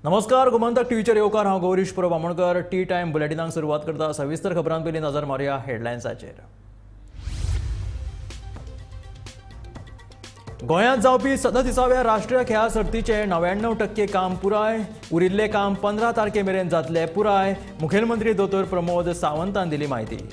नमस्कार, गोमंतक टीव्हीचेर येवकार. हांव गौरीश परब आमोणकर. टी टायम बुलेटिनाक सुरवात करता. सविस्तर खबरां पयलीं नजर मारुया हेडलायन्साचेर. गोंयांत जावपी 37व्या राष्ट्रीय खेळां सर्तीचें 99% काम पुराय. उरिल्लें काम 15 तारखे मेरेन जातलें पुराय. मुखेलमंत्री दोतोर प्रमोद सावंतान दिली म्हायती.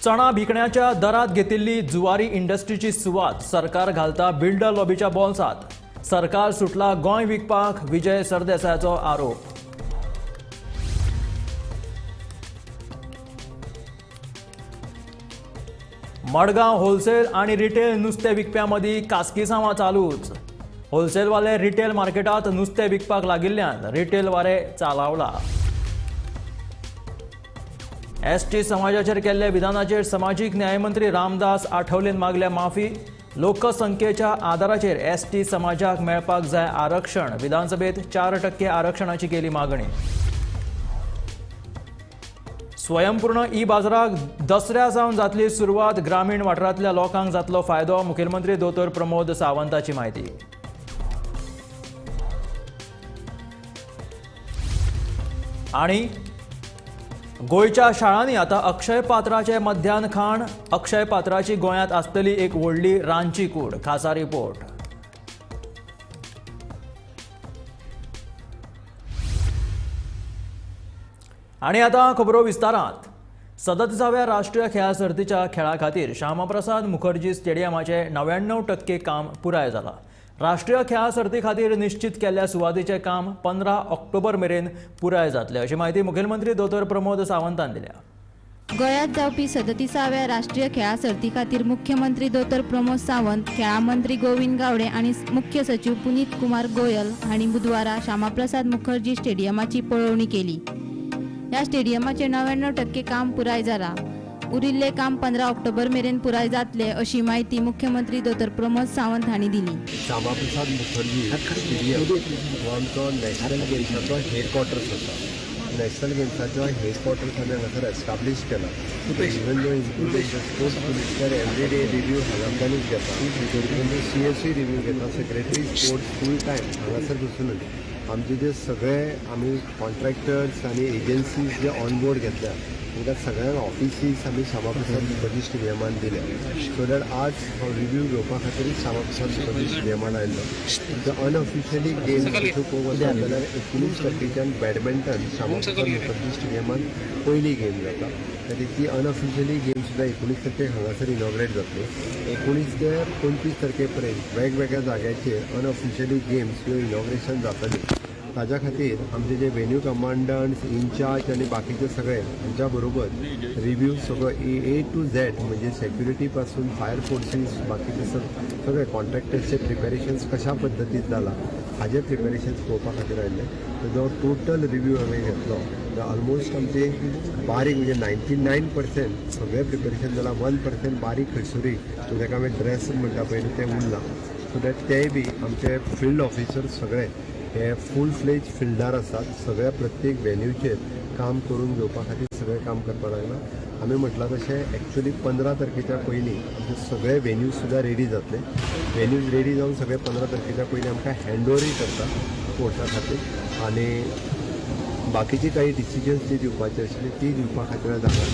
चणा भिकण्याच्या दरात घेतिल्ली जुवारी इंडस्ट्रीची सुवात सरकार घालता बिल्डर लॉबीच्या बोल्सांत. सरकार सुटला गोंय विकपाक, विजय सरदेसायाचो आरोप. मडगांव होलसेल आनी रिटेल नुस्तें विकप्यां मदीं कास्किसांवां चालूच. होलसेलवाले रिटेल मार्केटांत नुस्तें विकपाक लागिल्ल्यान रिटेल वारे चालावला. एसटी समाजाचेर केल्ल्या विधानाचेर समाजीक न्यायमंत्री रामदास आठवलेन मागल्या माफी. लोकसंख्येच्या आदाराचेर एसटी समाजाक मेळपाक जाय आरक्षण. विधानसभेत 4% आरक्षणाची केली मागणी. स्वयंपूर्ण ई बाजाराक दसऱ्या सावन जातली सुरवात. ग्रामीण वाठारांतल्या लोकांक जातलो फायदो. मुखेलमंत्री दोतोर प्रमोद सावंताची म्हायती. आनी गोंयच्या शाळांनी आतां अक्षय पात्राचें मध्यान खाण. अक्षय पात्राची गोंयांत आसतली एक व्हडली रांदची कूड. खासा रिपोर्ट. आनी आतां खबरो विस्तारांत. 37व्या राष्ट्रीय खेळां सर्तीच्या खेळा खातीर श्यामाप्रसाद मुखर्जी स्टेडियमाचें 99% काम पुराय जालां. राष्ट्रीय खेळां सर्ती खातीर निश्चित केल्ल्या सुवातेचें काम 15 ऑक्टोबर मेरेन पुराय जातलें, अशी म्हायती मुखेलमंत्री दोतोर प्रमोद सावंतान दिल्या. गोंयांत जावपी 37व्या राष्ट्रीय खेळां सर्ती खातीर मुख्यमंत्री दोतोर प्रमोद सावंत, खेळां मंत्री गोविंद गावडे आनी मुख्य सचीव पुनीत कुमार गोयल हांणी बुधवारा श्यामाप्रसाद मुखर्जी स्टेडियमाची पळोवणी केली. ह्या स्टेडियमाचें 99% काम पुराय जालां. उरिल्लें काम 15 ऑक्टोबर मेरेन पुराय जातलें, अशी म्हायती मुख्यमंत्री दोतोर प्रमोद सावंत हांणी दिली. श्यामाप्रसाद मुखर्जी स्टेडियम हो आमचो नॅशनल गेम्साचो हेडक्वॉर्टर्स आसा. नॅशनल गेम्साचो हेडक्वॉर्टर्स आमी हांगासर एस्टाब्लीश केला. Even though including the sports minister every day review हांगाच्यानूच घेता, इवन दो CSC review घेता, सेक्रेटरी स्पोर्ट्स फूल टायम हांगासर बसुनूच आमचे जे सगळे आमी कॉन्ट्रॅक्टर्स आनी एजन्सीज जे ऑन बोर्ड घेतल्या तांकां सगळ्यांक ऑफिसीस आमी श्यामाप्रसाद मुखर्जी स्टेडियमान दिल्या. सो that आज हो रिव्यू घेवपा खातीर श्यामाप्रसाद मुखर्जी स्टेडियमान आयिल्लो. अनऑफिशियली गेम्स अश्यो पळोवंक वचत जाल्यार 19 तारखेच्यान बॅडमिंटन श्यामाप्रसाद मुखर्जी स्टेडियमान पयली गेम जाता. खातीर ती अनऑफिशियली गेम सुद्दां 19 तारखेक हांगासर इनॉग्रेट जातली. 19 ते 25 तारखे पर्यंत वेगवेगळ्या जाग्याचेर अनऑफिशियली गेम्स ह्यो इनॉग्रेशन जातली. ताज्या खातीर आमचे जे वेन्यू कमांडंट्स इनचार्ज आनी बाकीचे सगळे हांच्या बरोबर रिव्यू सगळो ए टू झेड, म्हणजे सेक्युरिटी पासून फायर फोर्सीस बाकीचे सगळे कॉन्ट्रॅक्टर्सचे प्रिपेरेशन्स कशा पद्दतीन जाला हाजे प्रिपेरेशन्स पळोवपा खातीर आयिल्ले. ताजो टोटल रिव्यू हांवें घेतलो. ऑलमोस्ट आमचे बारीक म्हणजे 99% सगळें प्रिपेरेशन जालां. 1% बारीक खंयसरूय ताका आमी ड्रेस म्हणटा पळय तें उरलां. सो that तेय बी आमचे फिल्ड ऑफिसर सगळे हे फूल फ्लेज फिल्डार आसात. सगळ्या प्रत्येक वेन्यूचेर काम करून घेवपा खातीर सगळें काम करपाक लागलां. आमी म्हटलां तशें एक्चुअली 15 तारखेच्या पयलीं आमचे सगळे वेन्यूज सुद्दां रेडी जातले. वेन्यूज रेडी जावन सगळे 15 तारखेच्या पयलीं आमकां हँड ओवरूय करता स्पोर्ट्सा खातीर आनी बाकीची काही डिसिजन्स जी दिवपाची आशिल्ली ती दिवपा खातीर आज हांगा.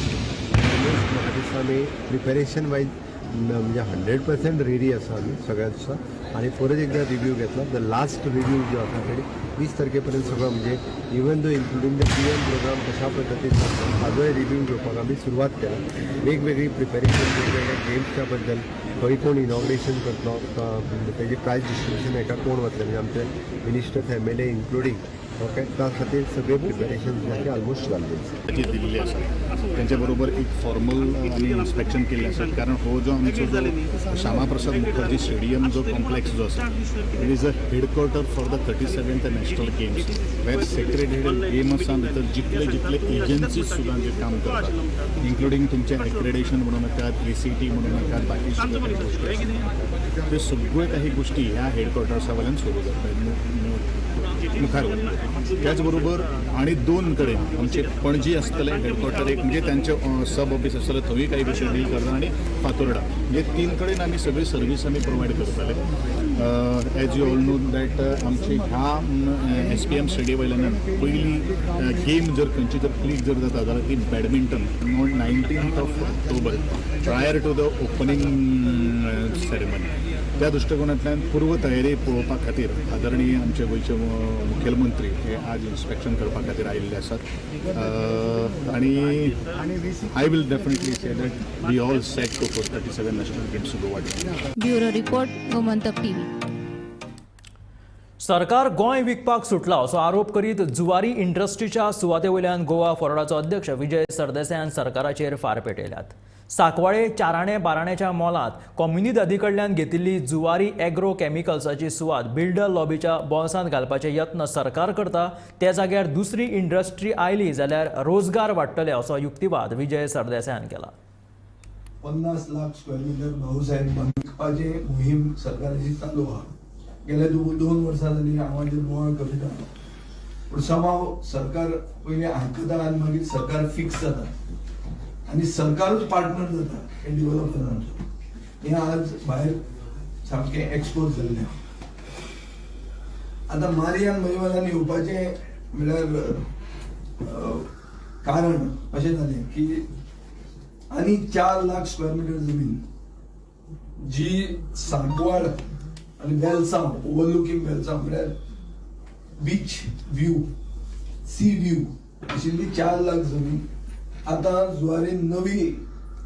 ऑलमोस्ट म्हाका दिसता आमी प्रिपेरेशन वायज म्हणजे 100% रेडी आसा आमी सगळ्या दिसा. आनी परत एकदा रिव्यू घेतला. The last review जो आसा ते 20 तारखे पर्यंत सगळो, म्हणजे even though including the PM program कशा पद्दतीन जाता हाजोय रिव्यू घेवपाक आमी सुरवात केला. वेगवेगळी प्रिपेरेशन वेगवेगळ्या गेम्सच्या बद्दल, खंय कोण इनॉग्रेशन करतलो, तेजे प्रायज डिस्ट्रिब्युशन हेका कोण वतले, म्हणजे आमचे ministers MLA including, okay, त्या खातीर सगळे प्रिपेरेशन जे ऑलमोस्ट जाल्ले आसा. दिल्ली आसा तेंच्या बरोबर एक फॉर्मल आमी इन्स्पेक्शन केल्लें आसा. कारण हो जो आमचो जो श्यामाप्रसाद मुखर्जी स्टेडियम जो कॉम्प्लेक्स जो आसा, it is a headquarter for the 37th national games, where sacred गेम्सा भितर जितले जितले एजन्सीज सुद्दां जे काम करतात, इन्क्लुडींग तुमचें एक्रेडिटेशन म्हणू नाकात, ACT म्हणू नाकात, बाकी सुद्दां काही गोष्टी आसात, त्यो सगळ्यो काही गोष्टी ह्या हेडक्वॉर्टर्सा वयल्यान सुरू जातात. मुखार वतले. त्याच बरोबर आनी 2 कडेन आमचे पणजी आसतले हेडक्वॉर्टर एक म्हणजे तांचे सब ऑफिस आसतले थंय काही गोष्टी डील करता आनी फातोर्डा म्हणजे 3 कडेन आमी सगळी सर्वीस आमी प्रोवायड करतले. As you all know that आमची ह्या SPM stadium वयल्यान पयली गेम जर खंयची जर क्लिक जर जाता जाल्यार ती badminton on 19th of October prior to the opening ceremony. त्या दृश्टिकोनांतल्यान पूर्व तयारी पळोवपा खातीर आदरणीय आमचे गोंयचे मुखेलमंत्री हे आज इन्स्पेक्शन करपा खातीर आयिल्ले आसात आनी I will definitely say that we all set to for 37 national games Goa. Bureau report, Gomantak TV. सरकार गोंय विकपाक सुटला असो आरोप करीत जुवारी इंडस्ट्रीच्या सुवाते वयल्यान गोवा फॉरवर्डाचो अध्यक्ष विजय सरदेसायान सरकाराचेर फार पेटयल्यात. साकवाळे 4 आणे 12 आण्याच्या मोलांत कोम्युनिदादी कडल्यान घेतिल्ली जुवारी एग्रो केमिकल्साची सुवात बिल्डर लॉबीच्या बोल्सांत घालपाचे यत्न सरकार करता. त्या जाग्यार दुसरी इंडस्ट्री आयली जाल्यार रोजगार वाडटले असो युक्तिवाद विजय सरदेसायान केला. 50 लाख स्क्वेअर मिटर भाऊसाहेब विकपाचे मोहीम सरकाराची चालू आहा. गेल्या 2 वर्सां जाली हांव बोवाळ करीत आहा. पूण समाव सरकार पयलीं आयकता आनी मागीर सरकार फिक्स जाता आनी सरकारूच पार्टनर जाता हे डेव्हलपरांचो. हें आज भायर सामकें एक्सपोज जाल्लें. आतां मारियान म्हजे वयल्यान येवपाचें म्हणल्यार कारण अशें जालें की आनी 4 लाख स्क्वेअर मिटर जमीन जी सांकवाळ आनी वेलसांव ओवरलुकींग वेलसांव म्हळ्यार बीच व्यू सी व्यू आशिल्ली 4 लाख जमीन आतां जुवारी नवी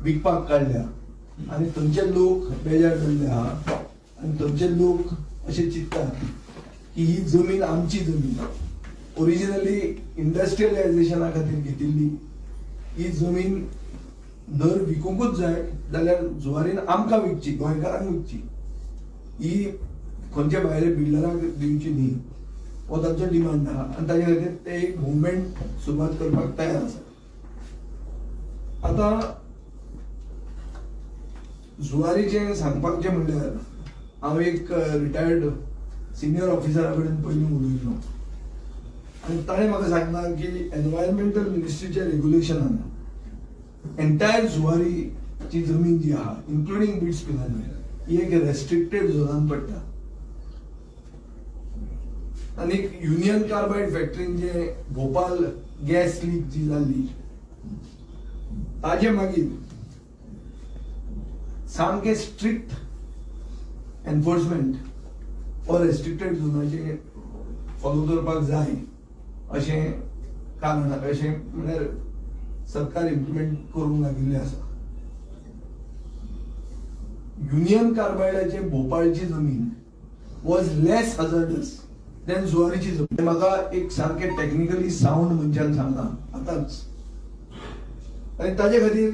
विकपाक काडल्या आनी थंयचे लोक बेजार जाल्ले आहा आनी थंयचे लोक अशें चिंततात की ही जमीन आमची जमीन ओरिजिनली इंडस्ट्रियलायझेशना खातीर घेतिल्ली ही जमीन दर विकूंकूच जाय जाल्यार जुवारीन आमकां विकची, गोंयकारांक विकची, ही खंयच्या भायल्या बिल्डरांक दिवची न्ही हो तांचो डिमांड आहा आनी ताजे खातीर ते एक मुवमेंट सुरवात करपाक तयार आसा. आतां जुवारीचें सांगपाचें म्हणल्यार हांव एक रिटायर्ड सिनियर ऑफिसरा कडेन पयलीं उलयल्लो आनी ताणें म्हाका सांगलां की एनवायरमेंटल मिनिस्ट्रीच्या रेग्युलेशनान एंटायर जुवारीची जमीन जी आहा इन्क्लुडींग बिट्स पिलानी ही एक रेस्ट्रिक्टेड झोनान पडटा आनी युनियन कार्बायड फॅक्टरीन जे भोपाल गॅस लीक जी जाल्ली ताजे मागीर सामकें स्ट्रिक्ट एनफोर्समेंट और रेस्ट्रिक्टेड झोनाचे फॉलो करपाक जाय अशें कारण अशें म्हणल्यार सरकार इम्प्लिमेंट करूंक लागिल्लें आसा. युनियन कार्बायडाचे भोपाळची जमीन वॉज लेस हजर्डस दॅन जुवारीची जमीन. म्हाका एक सामकें टॅक्निकली सावंड मनशान सांगलां आतांच आनी ताजे खातीर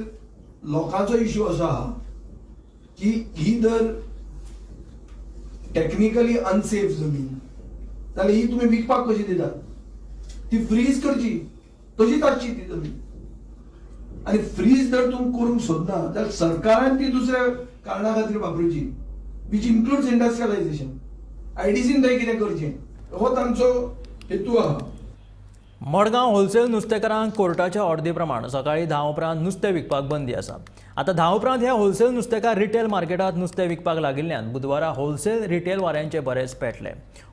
लोकांचो इश्यू असो आहा की ही जर टॅक्निकली अनसेफ जमीन जाल्यार ही तुमी विकपाक कशी दितात? ती फ्रीज करची तशीच आसची ती जमीन आनी फ्रीज जर तुमी करूंक सोदना जाल्यार सरकारान ती दुसऱ्या कारणा खातीर वापरुची which includes industrialisation. आयडीसीन थंय कितें करचें हो तांचो हेतू आहा. मडगांव होलसेल नुस्तेकारांक कोर्टाच्या ऑर्दी प्रमाण सकाळी 10 उपरांत नुस्तें विकपाक बंदी आसा. आतां 10 उपरांत हे होलसेल नुस्तेकार रिटेल मार्केटांत नुस्तें विकपाक लागिल्ल्यान बुधवारा होलसेल रिटेलवाल्यांचे बरेच पेटले.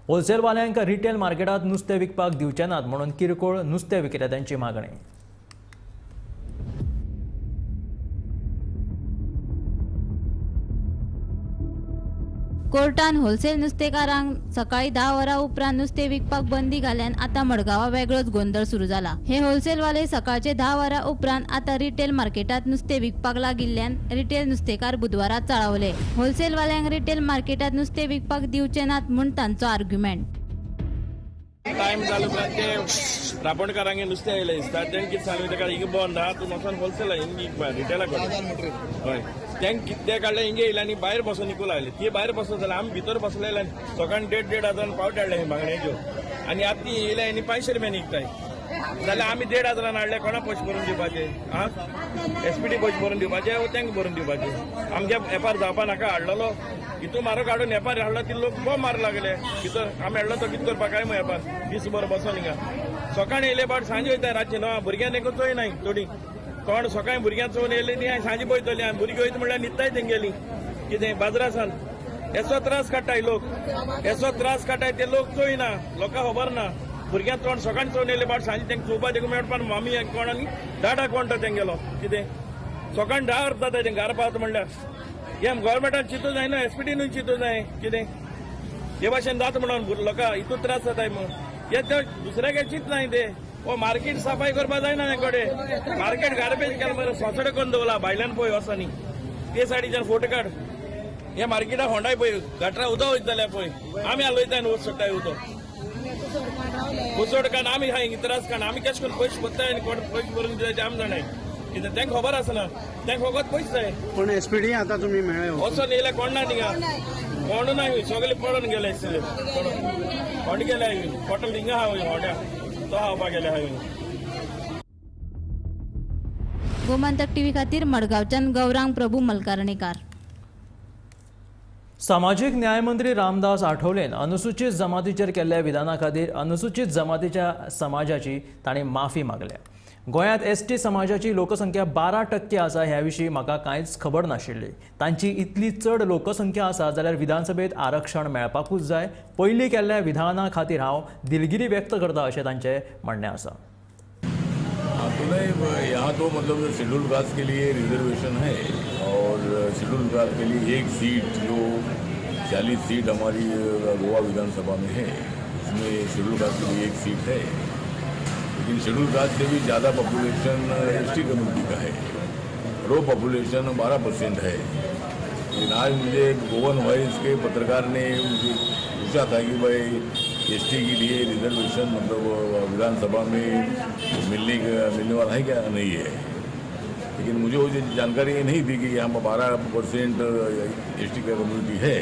होलसेलवाल्यांक रिटेल मार्केटांत नुस्तें विकपाक दिवचे नात म्हणून किरकोळ नुस्तें विक्रेत्यांची मागणी. कोर्टान होलसेल नुस्तेकारांक सकाळी 10 वरां उपरांत नुस्तें विकपाक बंदी घाल्यान आतां मडगांवां वेगळोच गोंदळ सुरू जाला. हे होलसेलवाले सकाळचे 10 वरां उपरांत आतां रिटेल मार्केटांत नुस्तें विकपाक लागिल्ल्यान रिटेल नुस्तेकार बुधवारा चाळवले. होलसेलवाल्यांक रिटेल मार्केटांत नुस्तें विकपाक दिवचे नात म्हूण तांचो आर्ग्युमेंट. टायम जालो उपरांत ते रापणकारांगे नुस्तें आयलें दिसता तेंकां कितें सांगलें तेका हिंगा बंद आहा तूं वचोन होलसेल हिंगा विकपा रिटेला कडेन. हय तेंकां कितें काडलें हिंगा येयलें आनी भायर बसून विकूंक लागले. ती भायर बसून जाल्यार आमी भितर बसलेले सकाळी 1,500-1,500 हजारान पावट हाडले बांगड्याच्यो आनी आतां ती येयले आनी 500 रुपयान विकताय जाल्यार आमी 1,500 हजारान हाडले कोणा पयशे भरून दिवपाचे? आं एसपीटी पयशे भरून दिवपाचे वो तेंकां भरून दिवपाचे? आमगे वेपार जावपा नाका हाडलेलो हितू म्हारग हाडून वेपारी हाडलो ती लोक बॉम्ब मार लागले. कितें आमी हाडलो तो कितें करपाक काय मग वेपार दीस बरो बसोन हिंगा सकाळी येयले पाट सांजे वयता रातचे न्हू भुरग्यांक एकूच चोय नाय थोडी कोण सकाळी भुरग्यांक चोवन येयले ती सांजे पळयतली आनी भुरगीं वयता म्हणल्यार न्हिदताय तेंगेली कितें बाजारासान येसो त्रास काडटाय लोक, येसो त्रास काडटाय ते लोक चोयना, लोकांक खबर ना. भुरग्यांक तोंड सकाळी चोवन येयले पाट सांजे तेंकां चोवपा तेंकां मेळपा मामी कोण आनी डाडा कोण तो तेंगेलो कितें सकाळी 10 अर्द जाता तेंकां घरा पावता म्हणल्यार. हे गव्हर्मेंटान चिंतू जायना, एसपीटीनूय चिंतू जाय कितें हे भाशेन जाता म्हणून लोकां हितून त्रास जाताय मग. हे ते दुसऱ्याक चिंत नाय ते हो मार्केट सफाय करपा जायना तेंकडे मार्केट गार्बेज केला मरे सोसडे करून दवरला भायल्यान पळय वचनी ते सायडीच्यान फोटो काड. हे मार्केटा होंडाय पळय गटरा उदक वयता जाल्यार पळय आमी हालयता आनी वच सोडटाय उदक उसोड काड आमी हांगा त्रास काड आमी कशें करून पयशे भरताय आनी कोण पयशे भरून दिता ते आमी जाणाय कितें तेंका खबर आसना तेंका फकत पयशे जाय. पण एसपीडी आता तुमी मेळ्ळे वचोन येयले कोण ना थिंगा कोण ना सगळे पडून गेले आसले कोण गेले हॉटेल थिंगा आहा होंड्या तो हावपा गेले हांवें. गोमंतक टीव्ही खातीर मडगांवच्यान गौरांग प्रभू मलकारणेकार. सामाजीक न्यायमंत्री रामदास आठवलेन अनुसूचित जमातीचेर केल्ल्या विधाना खातीर अनुसूचित जमातीच्या समाजाची तांणी माफी मागल्या. गोंयांत एसटी समाजाची लोकसंख्या 12% आसा ह्या विशीं म्हाका कांयच खबर नाशिल्ली. तांची इतली चड लोकसंख्या आसा जाल्यार विधानसभेत आरक्षण मेळपाकूच जाय. पयलीं केल्ल्या विधाना खातीर हांव दिलगिरी व्यक्त करता अशें तांचें म्हणणें आसा. तो नहीं, यहाँ तो मतलब शेड्यूल कास्ट के लिए रिजर्वेशन है और शेड्यूल कास्ट के लिए एक सीट जो 40 सीट हमारी गोवा विधानसभा में है उसमें शेड्यूल कास्ट के लिए एक सीट है. लेकिन शेड्यूल कास्ट से भी ज़्यादा पॉपुलेशन एसटी कम्युनिटी का है, रो पॉपुलेशन 12% है. लेकिन आज मुझे गोवन वॉइस के पत्रकार ने मुझे पूछा था कि भाई एसटी के लिए रिजर्वेशन मतलब विधानसभा में मिलने वाला है क्या नहीं है. लेकिन मुझे वो जानकारी नहीं थी कि यहाँ पर 12% एसटी का कम्युनिटी है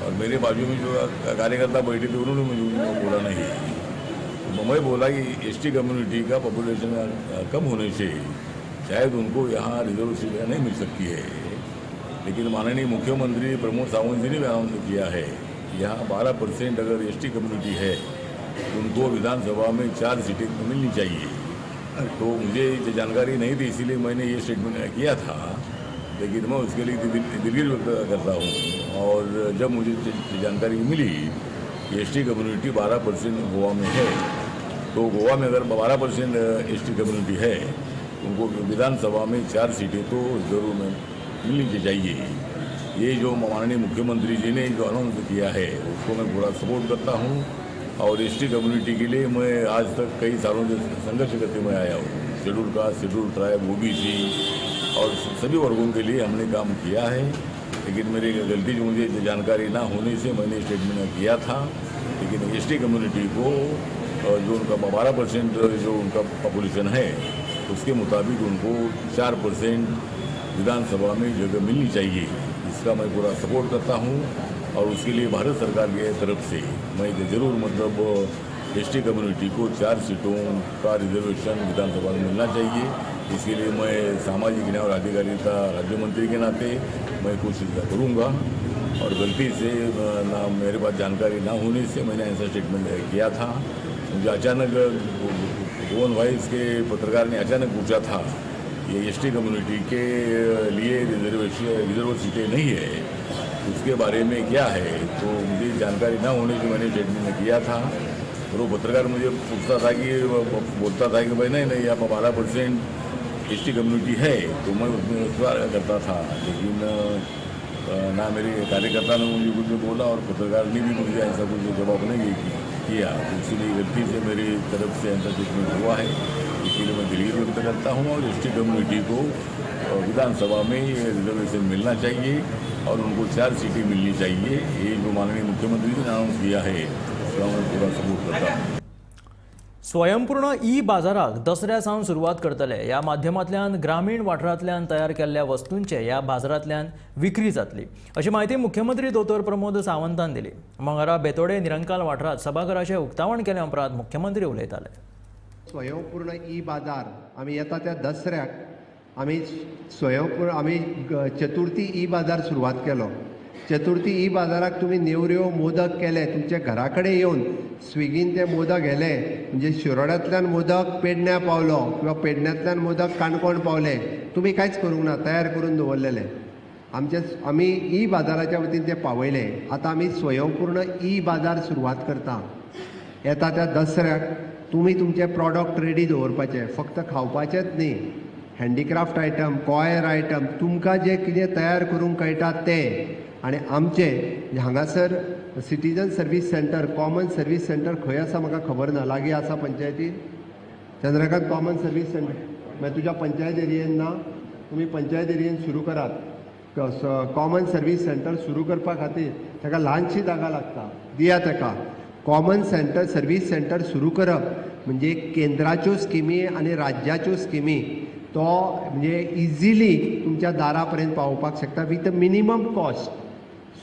और मेरे बाजू में जो कार्यकर्ता बैठे थे उन्होंने मुझे बोला नहीं. तो मैं बोला कि एसटी कम्युनिटी का पॉपुलेशन कम होने से शायद उनको यहाँ रिजर्व सीट नहीं मिल सकती है. लेकिन माननीय मुख्यमंत्री प्रमोद सावंत जी ने भी अनाउंस किया है कि यहाँ 12% अगर एसटी कम्युनिटी है तो उनको विधानसभा में 4 सीटें मिलनी चाहिए. तो मुझे ये जानकारी नहीं थी इसीलिए मैंने ये स्टेटमेंट किया था. लेकिन मैं उसके लिए दिलगिरी व्यक्त करता हूँ. और जब मुझे जानकारी मिली कि एसटी कम्युनिटी 12% गोवा में है तो गोवा में अगर 12% एसटी कम्युनिटी है उनको विधानसभा में 4 सीटें तो ज़रूर मिलनी चाहिए. ये जो माननीय मुख्यमंत्री जी ने जो अनाउंस किया है उसको मैं पूरा सपोर्ट करता हूँ. और एसटी कम्युनिटी के लिए मैं आज तक कई सालों से संघर्ष करते हुए आया हूँ. Schedule caste, schedule tribe, OBC और सभी वर्गों के लिए हमने काम किया है. लेकिन मेरी गलती जो मुझे जानकारी ना होने से मैंने स्टेटमेंट किया था. लेकिन एसटी कम्युनिटी को जो उनका 12% जो उनका पॉपुलेशन है उसके मुताबिक उनको 4% विधानसभा में जगह मिलनी चाहिए, इसका मैं पूरा सपोर्ट करता हूँ. और उसके लिए भारत सरकार के तरफ से मैं ज़रूर मतलब एसटी कम्युनिटी को 4 सीटों का रिजर्वेशन विधानसभा में मिलना चाहिए. इसके लिए मैं सामाजिक न्याय और अधिकारिता राज्य मंत्री के नाते मैं कोशिश करूँगा. और गलती से ना मेरे पास जानकारी ना होने से मैंने ऐसा स्टेटमेंट किया था. मुझे अचानक गोवन वॉइस के पत्रकार ने अचानक पूछा था ये एसटी कम्युनिटी के लिए रिजर्व सीटें नहीं है उसके बारे में क्या है, तो मुझे जानकारी ना होने से मैंने स्टेटमेंट किया था. और वो पत्रकार मुझे पूछता था कि बोलता था कि भाई नहीं नहीं यहाँ पर 12% एसटी कम्युनिटी है तो मैं उसमें स्वीकार करता था. लेकिन ना मेरे कार्यकर्ता ने मुझे कुछ बोला और पत्रकार ने भी मुझे ऐसा कुछ जवाब नहीं किया. तो इसीलिए गलती से मेरी तरफ से ऐसा स्टेटमेंट हुआ है. इसीलिए मैं दिलगिरी व्यक्त करता हूँ. और एसटी कम्युनिटी को विधानसभा में रिजर्वेशन मिलना चाहिए और उनको 4 सीटें मिलनी चाहिए. ये जो माननीय मुख्यमंत्री जी ने अनाउंस किया है उसका मैं पूरा सपोर्ट करता हूँ. स्वयंपूर्ण ई बाजाराक दसऱ्या सावन सुरवात करतले. ह्या माध्यमांतल्यान ग्रामीण वाठारांतल्यान तयार केल्ल्या वस्तूंचे ह्या बाजारांतल्यान विक्री जातली अशी म्हायती मुख्यमंत्री दोतोर प्रमोद सावंतान दिली. मंगळारा बेतोडे निरंकाल वाठारांत सभाघराचें उक्तावण केल्या उपरांत मुख्यमंत्री उलयताले. स्वयंपूर्ण ई बाजार आमी येता त्या दसऱ्याक आमी स्वयंपूर्ण आमी चतुर्थी ई बाजार सुरवात केलो. चतुर्थी ई बाजाराक तुमी नेवऱ्यो मोदक केले, तुमच्या घरा कडेन येवन स्विगीन ते मोदक व्हेले, म्हणजे शिरोड्यांतल्यान मोदक पेडण्या पावलो किंवा पेडण्यांतल्यान मोदक काणकोण पावले, तुमी कांयच करूंक ना, तयार करून दवरलेले. आमचे आमी ई बाजाराच्या वतीन ते पावयले. आतां आमी स्वयंपूर्ण ई बाजार सुरवात करता. येता त्या दसऱ्याक तुमी तुमचे प्रॉडक्ट रेडी दवरपाचे, फक्त खावपाचेच न्ही, हँडीक्राफ्ट आयटम, कॉयर आयटम, तुमकां जें कितें तयार करूंक कळटा तें. आनी आमचे हांगासर citizen service centre, common service centre खंय आसा म्हाका खबर ना, लागीं आसा पंचायतीन चंद्रकांत कॉमन सर्वीस सेंटर, मागीर तुज्या पंचायत एरियेन ना, तुमी पंचायत एरियेन सुरू करात. कॉमन सर्वीस सेंटर सुरू करपा खातीर ताका ल्हानशी जागा लागता, दिया ताका. कॉमन सेंटर सर्वीस सेंटर सुरू करप म्हणजे केंद्राच्यो स्किमी आनी राज्याच्यो स्किमी तो म्हणजे इजिली तुमच्या दारा पर्यंत पावोवपाक शकता विथ मिनिमम कॉस्ट.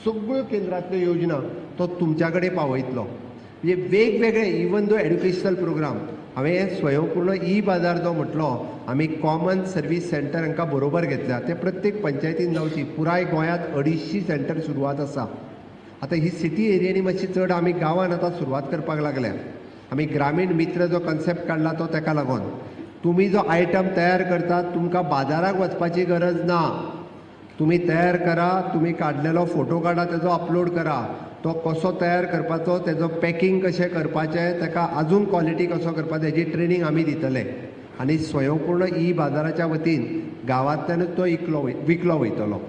सगळ्यो केंद्रांतल्यो योजना तो तुमच्या कडेन पावयतलो. म्हणजे वेगवेगळे इवन दो एड्युकेशनल प्रोग्राम, हांवें स्वयंपूर्ण ई बाजार जो म्हटलो, आमी कॉमन सर्वीस सेंटर हांकां बरोबर घेतल्या, ते प्रत्येक पंचायतीन जावची. पुराय गोंयांत 250 सेंटर सुरवात आसा. आतां ही सिटी एरियांनी मातशी चड, आमी गांवान आतां सुरवात करपाक लागल्या. आमी ग्रामीण मित्र जो कन्सेप्ट काडला तो ताका लागून तुमी जो आयटम तयार करतात तुमकां बाजाराक वचपाची गरज ना. तुमी तयार करा, तुमी काडलेलो फोटो काडा, तेजो अपलोड करा, तो कसो तयार करपाचो, तेजो पॅकिंग कशें करपाचें, ताका आजून क्वॉलिटी कसो करपाचो हेजी ट्रेनींग आमी दितले. आनी स्वयंपूर्ण ई बाजाराच्या वतीन गांवांतल्यानूच तो विकलो वयतलो.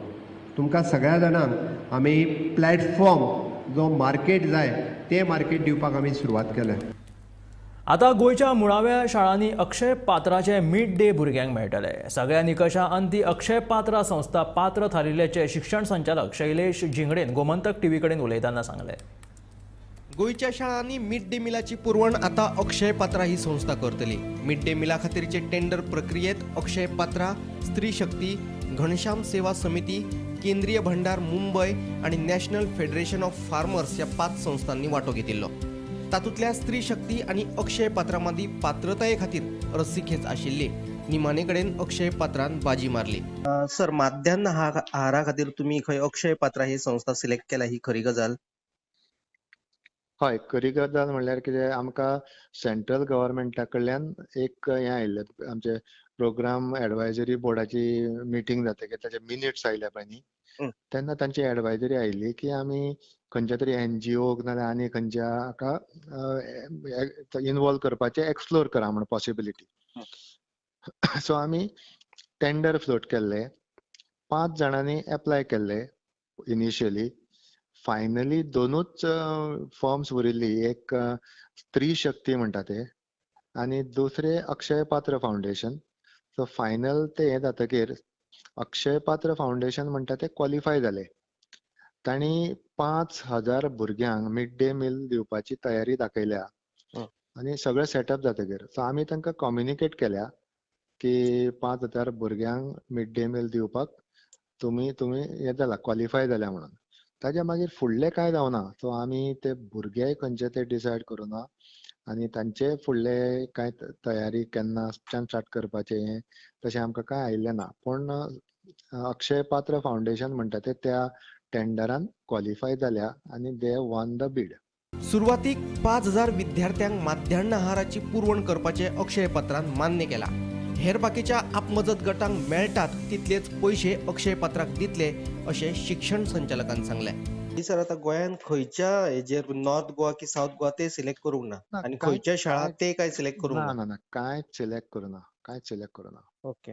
तुमकां सगळ्या जाणांक आमी प्लॅटफॉर्म जो मार्केट जाय तें मार्केट दिवपाक आमी सुरवात केल्या. आतां गोंयच्या मुळाव्या शाळांनी अक्षय पात्राचे मिड डे भुरग्यांक मेळटले. सगळ्या निकशा अंती अक्षय पात्रा संस्था पात्र थारिल्ल्याचे शिक्षण संचालक शैलेश झिंगडेन गोमंतक टीव्ही कडेन उलयतना सांगलें. गोंयच्या शाळांनी मिड डे मिलाची पुरवण आतां अक्षय पात्रा ही संस्था करतली. मिड डे मिला खातीरचे टेंडर प्रक्रियेत अक्षय पात्रा, स्त्री शक्ती, घनश्याम सेवा समिती, केंद्रीय भंडार मुंबय आनी नॅशनल फेडरेशन ऑफ फार्मर्स ह्या 5 संस्थांनी वांटो घेतिल्लो. तातूंतल्या स्त्री शक्ती आनी अक्षय पात्रा मदीं पात्रताये खातीर रस्सीखेच आशिल्ली. निमाणे कडेन अक्षय पात्रान बाजी मारली. सर, माध्यान्ह आहारा खातीर तुमी खंय अक्षय पात्रा ही संस्था सिलेक्ट केल्या, ही खरी गजाल? हय, खरी गजाल म्हणल्यार कितें, आमकां सेंट्रल गव्हर्मेंटा कडल्यान एक हें आयिल्लें, आमचे प्रोग्राम एडवायजरी बोर्डाची मिटींग जातकीर ताचे मिनिट्स आयले पळय न्ही, तेन्ना तांची एडवायजरी आयिल्ली की आमी खंयच्या तरी एनजीओक नाजाल्यार आनी खंयच्या हाका इनवॉल्व करपाचें एक्सप्लोर करा म्हण पॉसिबिलिटी. सो आमी टेंडर फ्लोट केल्ले, 5 जाणांनी एप्लाय केल्ले इनिशियली. फायनली 2 फर्म्स उरिल्ली, एक स्त्री शक्ती म्हणटा ते आनी दुसरे अक्षय पात्र फावंडेशन. सो फायनल ते हें जातकीर अक्षय पात्र फावंडेशन म्हणटा ते क्वॉलिफाय जाले. तांणी 5000 भुरग्यांक मिड डे मील दिवपाची तयारी दाखयल्या आनी सगळें सेटअप जातकीर सो आमी तांकां कम्युनिकेट केल्या की 5000 भुरग्यांक मिड डे मील दिवपाक तुमी तुमी हें जाला, क्वॉलिफाय जाल्या म्हणून. ताज्या मागीर फुडलें कांय जावना. सो आमी ते भुरगे खंयचे ते डिसायड करुना आनी तांचे फुडले कांय तयारी केन्नाच्यान स्टार्ट करपाचें हें तशें आमकां कांय आयिल्लें ना. पूण अक्षय पात्र फावंडेशन म्हणटा ते त्या टेंडरान क्वॉलिफाय जाल्या आनी they won the बीड. सुरवातीक 5000 विद्यार्थ्यांक माध्यान्ह आहाराची पुरवण करपाचें अक्षय पात्रान मान्य केलां. हेर बाकीच्या आपमजत गटांक मेळटात तितलेच पयशे अक्षय पात्राक दितले अशें शिक्षण संचालकान सांगलें. सर, आतां गोंयांत खंयच्या हेजेर नॉर्थ गोवा की सावथ गोवा ते सिलेक्ट करूंक ना आनी खंयच्या शाळा ते काय सिलेक्ट करूंक ना? ना, कांयच सिलेक्ट करूना, कांयच सिलेक्ट करूना. ओके,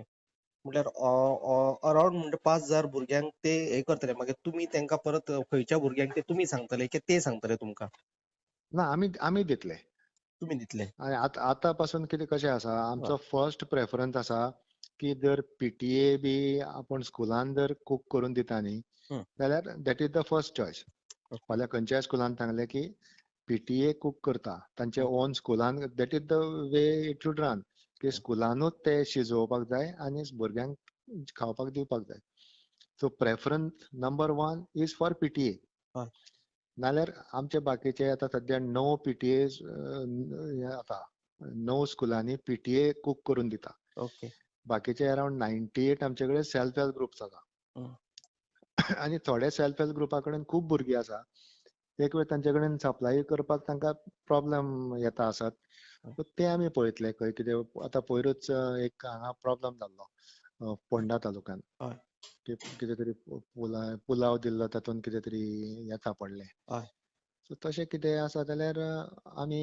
म्हटल्यार अरावंड म्हणजे 5000 भुरग्यांक ते हे करतले. मागीर तुमी तांकां परत खंयच्या भुरग्यांक ते तुमी सांगतले की ते सांगतले तुमकां? ना, आमी दितले. तुमी दितले. आनी आतां पासून कितें कशें आसा, आमचो फर्स्ट प्रेफरन्स आसा की जर पीटीए बी आपूण स्कुलान जर कूक करून दिता न्ही जाल्यार that is the first choice. फाल्यां खंयच्याय स्कुलान सांगलें की पीटीए कूक करता तांचे ओन स्कुलान, that is the way it should run, की स्कुलानूच ते शिजोवपाक जाय आनी भुरग्यांक खावपाक दिवपाक जाय. So preference number 1 is for PTA. नाल्यार आमचे बाकीचे आतां सद्या 9 पीटीए आतां 9 स्कुलांनी पीटीए कूक करून दिता. ओके, बाकीचे अरावंड 98 आमचे कडेन सेल्फ हेल्प ग्रुप्स आसा. आनी थोडे सेल्फ हेल्प ग्रुपा कडेन खूब भुरगीं आसा, एक वेळ तांचे कडेन सप्लाय करपाक तांकां प्रॉब्लम येता आसत, ते आमी पळयतले खंय कितें. आतां पयरूच एक हांगा प्रॉब्लम जाल्लो फोंडा तालुक्यान, कितें तरी पुलाव दिल्लो तातूंत कितें तरी हें सापडलें. सो तशें कितें आसा जाल्यार आमी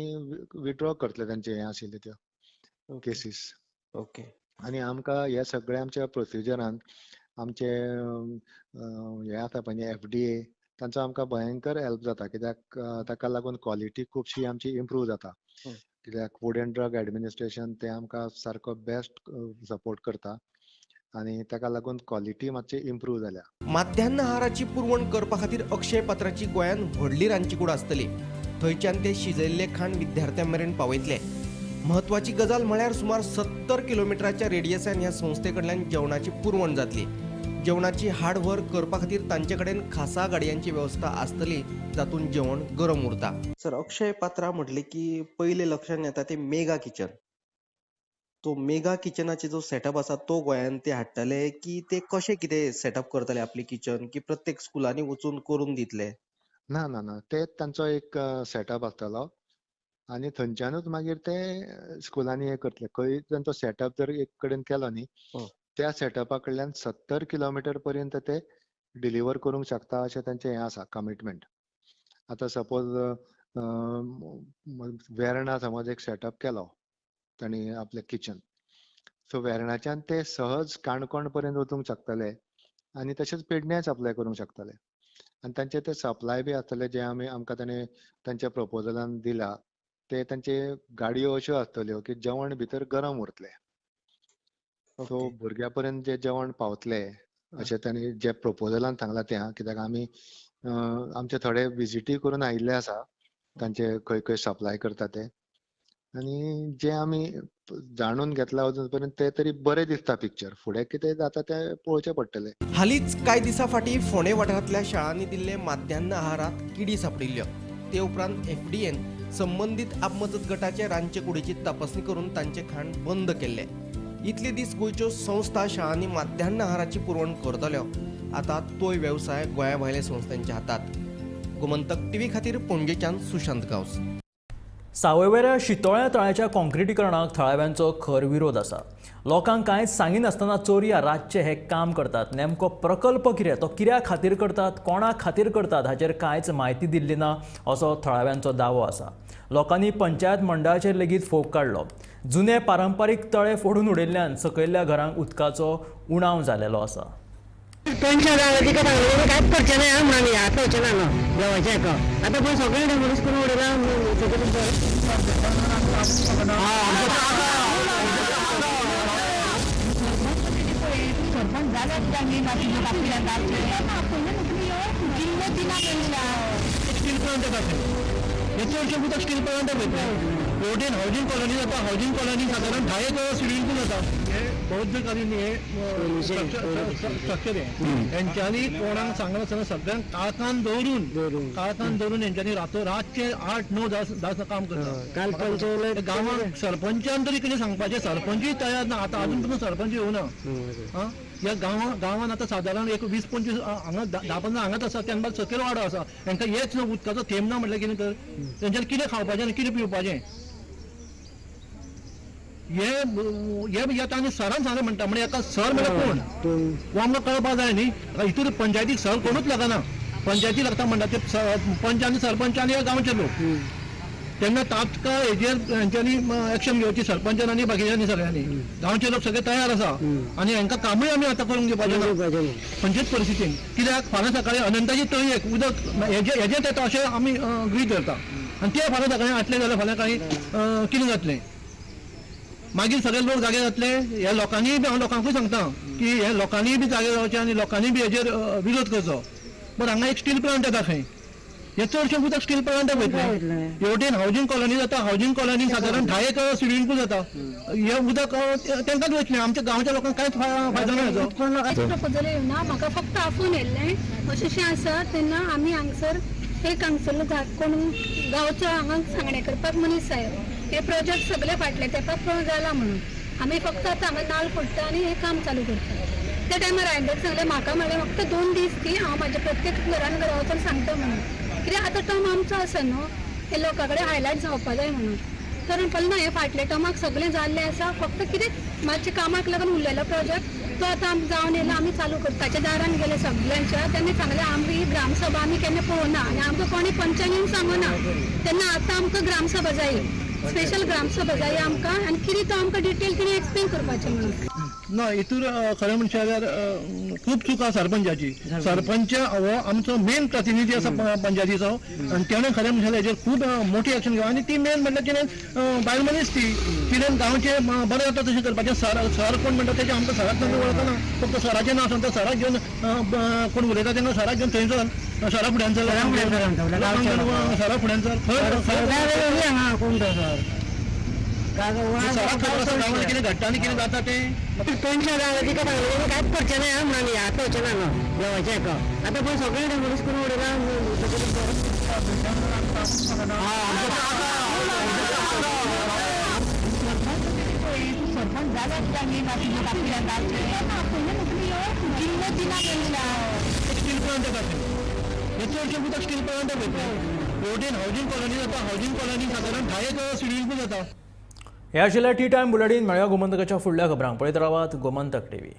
विड्रॉ करतले तांचे हें आशिल्ले त्यो केसीस. ओके. आनी आमकां ह्या सगळ्या आमच्या प्रोसिजरान आमचे हें आसा पळय FDA, तांचो आमकां भयंकर हेल्प जाता, कित्याक ताका लागून क्वॉलिटी खुबशी आमची इम्प्रूव जाता. कित्याक फूड एंड ड्रग एडमिनिस्ट्रेशन ते आमकां सारको बेस्ट सपोर्ट करता आनी ताका लागून क्वॉलिटी मातशी इम्प्रूव जाल्या. माध्यान्ह आहाराची पुरवण करपा खातीर अक्षय पात्राची गोंयांत व्हडली रांदचीकूड आसतली. थंयच्यान ते शिजयल्ले खाण विद्यार्थ्यां मेरेन पावयतले. म्हत्वाची गजाल म्हळ्यार सुमार 70 किलोमिटराच्या रेडियसान ह्या संस्थे कडल्यान जेवणाची पुरवण जातली. जेवणाची हाड व्हर करपा खातीर तांचे कडेन खासा गाडयांची वेवस्था आसतली, जातूंत जेवण गरम उरता. सर, अक्षय पात्रा म्हटलें की पयले लक्षांत येता ते मेगा किचन. तो मेगा किचनाचे जो सेटअप आसा तो गोंयांत ते हाडटले की ते कशें कितें सेटअप करतले आपले किचन, की प्रत्येक स्कुलांनी वचून करून दितले? ना ना ना, ते तांचो एक सेटअप आसतलो आनी थंयच्यानूच मागीर ते स्कुलांनी हें करतले. खंय तांचो सेटअप जर एक कडेन केलो न्ही, त्या सेटअपा कडल्यान 70 किलोमिटर पर्यंत ते डिलिव्हर करूंक शकता अशें तांचें हें आसा कमिटमेंट. आतां सपोज वेर्णा समज एक सेटअप केलो तांणी आपलें किचन, सो वेर्णाच्यान ते सहज काणकोण पर्यंत वचूंक शकतले आनी तशेंच पेडण्यां सप्लाय करूंक शकतले. आनी तांचे ते सप्लाय बी आसतले जे आमी आमकां ताणें तांच्या प्रपोजलान दिला, ते तांचे गाडयो अश्यो आसतल्यो की जेवण भितर गरम उरतलें. सो भुरग्यां पर्यंत जे जेवण पावतले अशें तांणी जे प्रपोजलान सांगलां तें, कित्याक आमी आमचे थोडे विजिटी करून आयिल्ले आसा तांचे खंय खंय सप्लाय करता ते, आनी जे आमी जाणून घेतला अजून पर्यंत ते तरी बरें दिसता पिक्चर. फुडें कितें जाता तें पळोवचें पडटलें. हालींच कांय दिसां फाटीं फोंडें वाठारांतल्या शाळांनी दिल्ले माध्यान्ह आहारांत किडी सापडिल्ल्यो. ते उपरांत FDA संबंदीत आपमजत गटाचे रांदचे कुडीची तपासणी करून तांचें खाण बंद केल्लें. इतले दीस गोंयच्यो संस्था शाळांनी माध्यान्ह आहाराची पुरवण करतल्यो, आतां तोय वेवसाय गोंया भायल्या संस्थांच्या हातात. गोमंतक टीव्ही खातीर पणजेच्यान सुशांत गांवस. सावयवेऱ्या शितोळ्या तळ्याच्या काँक्रिटीकरणाक थळाव्यांचो खर विरोध आसा. लोकांक कांय सांगिनासतना चोरया रातचे हे काम करतात. नेमको प्रकल्प कितें, तो कित्या खातीर करतात, कोणा खातीर करतात हाचेर कांयच म्हायती दिल्ली ना असो थळाव्यांचो दावो आसा. लोकांनी पंचायत मंडळाचेर लेगीत फोग काडलो. जुने पारंपारीक तळे फोडून उडयल्ल्यान सकयल्ल्या घरांक उदकाचो उणाव जाल्लो आसा. पेन्शन तिका सांगलें कांयच करचें ना म्हणून आमी आतां वचना न्हू देवाचें हाका आतां पळय सगळें डेमोलिश करून उडयलां. सरपंच जाल्यार आमी किल्लो दिना मनशां स्टील प्लांट येता हे चडशें उदक स्टील प्लांटाक वयतलें. हेवटेन हावजींग कॉलनी जाता, हावजींग कॉलनी सादारण 10 एक स्विमींग पूल जाता. हे बौद्धकालीन हे स्ट्रक्चर हे हेंच्यांनी कोणाक सांगनासतना सगळ्यांक काळखान दवरून हेंच्यांनी रातचे 8, 9, 10 काम करता. गांवांत सरपंचान तरी कितें सांगपाचें, सरपंचूय तयार ना. आतां अजून पसून सरपंच येवना. ह्या गांवांत आतां सादारण एक 20-25 हांगा 10-15 हांगाच आसा, त्यान बाद सकयल वाडो आसा. हेंकां हेच न्हू उदकाचो थेंब ना म्हटल्यार कितें तर तेंच्यांनी कितें खावपाचें आनी कितें पिवपाचें हे हे आतां सरान सांगलें म्हणटा म्हणजे एका सर म्हळ्यार कोण हो आमकां कळपाक जाय न्ही. हितून पंचायतीक सर कोणूच लागना. पंचायती लागता म्हणटा ते पंच आनी सरपंच आनी ह्या गांवचे लोक. तेन्ना तात्काळ हेजेर हेंच्यांनी एक्शन घेवची सरपंचान आनी बाकीच्यांनी सगळ्यांनी. गांवचे लोक सगळे तयार आसा आनी हेंकां कामूय आमी आतां करूंक दिवपाचें ना खंयचेच परिस्थितीन. कित्याक फाल्यां सकाळीं अनंताची तळयेक उदक हेजें येता अशें आमी गृहीत धरता आनी ते फाल्यां सकाळीं आटलें जाल्यार फाल्यां कांय कितें जातलें, मागीर सगळे लोक जागे जातले. ह्या लोकांनीय बी हांव लोकांकूय सांगता की ह्या लोकांनीय बी जागे जावचें आनी लोकांनी बी हेजेर विरोध करचो. बट हांगा एक स्टील प्लांट येता खंय, हे चडशें उदक स्टील प्लांटाक वयतलें. हेवटेन हावजींग कॉलनी जाता, हावजींग कॉलनी सादारण 10 एक स्विमींग पूल जाता. हे उदक तांकांच वयतलें, आमच्या गांवच्या लोकांक कांयच फायदो ना हेजो. प्रपोजल येवना, म्हाका फक्त आफोवन येयल्लें अशें आसा. तेन्ना आमी हांगसर एक हांगसरलो कोण गांवचो हांगा सांगणें करपाक मनीस जायो. हे प्रोजेक्ट सगळे फाटले तेंपाक जाला म्हणून आमी फक्त आतां हांगा नाल फोडटा आनी हें काम चालू करता. त्या टायमार हांवें ताका सांगलें म्हाका म्हणलें फक्त 2 दीस दी, हांव म्हाज्या प्रत्येक घरान घरा वचून सांगता म्हणून, कित्याक आतां टर्म आमचो आसा न्हू, हे लोकां कडेन हायलायट जावपा जाय म्हणून. तर म्हणपाक ना हें फाटल्या टर्माक सगळें जाल्लें आसा, फक्त कितें मातशें कामाक लागून उरलेलो प्रोजेक्ट तो आतां आमी जावन येयला, आमी चालू करता. ताच्या दारान गेले सगल्यांच्या, तेन्ना सांगलें आमी ग्रामसभा आमी केन्ना पळोवना आनी आमकां कोणी पंचान येवन सांगना, तेन्ना आतां आमकां ग्रामसभा जाय, स्पेशल ग्रामसभा जाय आमकां आनी कितें तो आमकां डिटेल कितें एक्सप्लेन करपाचें म्हणून. ना हितूर खरें म्हणचे जाल्यार खूब चूक आसा सरपंचाची. सरपंच हो आमचो मेन प्रतिनिधी आसा पंचायतीचो आनी तेणें खरें म्हणचे हेजेर खूब मोठी एक्शन घेवप आनी ती मेन म्हणल्यार तिणें बायल मनीस ती तिणें गांवचें बरें जाता तशें करपाचें. सर सर कोण म्हणटा तेजें आमकां सराक तांकां वळखना, फक्त सराचें नांव सांगता, सराक घेवन कोण उलयता तेन्ना सराक घेवन थंय चल, सरा फुड्यान चल, सरा फुड्यान चल, सराक खबर आसा गांवांत कितें घडटा आनी कितें जाता तें. पेन्शन जालें तिका सांगलें कांयच करचें ना म्हणून आतां वचना न्हू देवाचें हाका आतां पळय सगळें डेमोलिश करून उडयलां. सरपंच जाल्यार कित्याक न्ही बाकी लोक आपल्या गांवचे किल्लो दिना मनशां. स्टील प्लांट येता हे चडशे उदक स्टील प्लांटाक वयता. हेवटेन हावजींग कॉलनी जाता, हावजींग कॉलनी सादारण 10 सिडील जाता. हे आशिल्ले टी टायम बुलेटीन. मेळया गोमंतकाच्या फुडल्या खबरांक. पळयत रावात गोमंतक टीव्ही.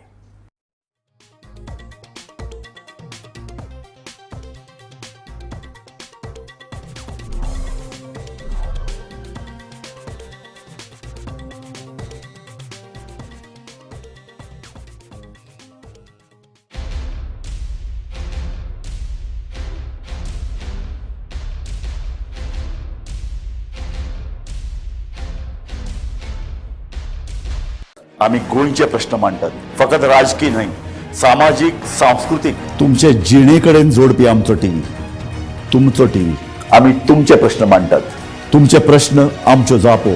आमी गोंयचे प्रश्न मांडटात, फकत राजकीय न्हय, सामाजीक, सांस्कृतीक, तुमचे जिणे कडेन जोडपी आमचो टीव्ही, तुमचो टीव्ही. आमी तुमचे प्रश्न मांडटात, तुमचे प्रश्न आमच्यो जापो,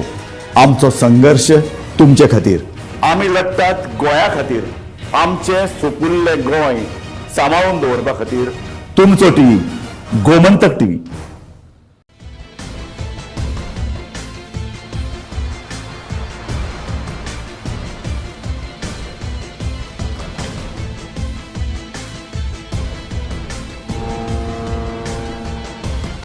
आमचो संघर्श तुमचे खातीर. आमी लढटात गोंया खातीर, आमचें सुपुल्लें गोंय सांबाळून दवरपा खातीर. तुमचो टीव्ही, गोमंतक टीव्ही.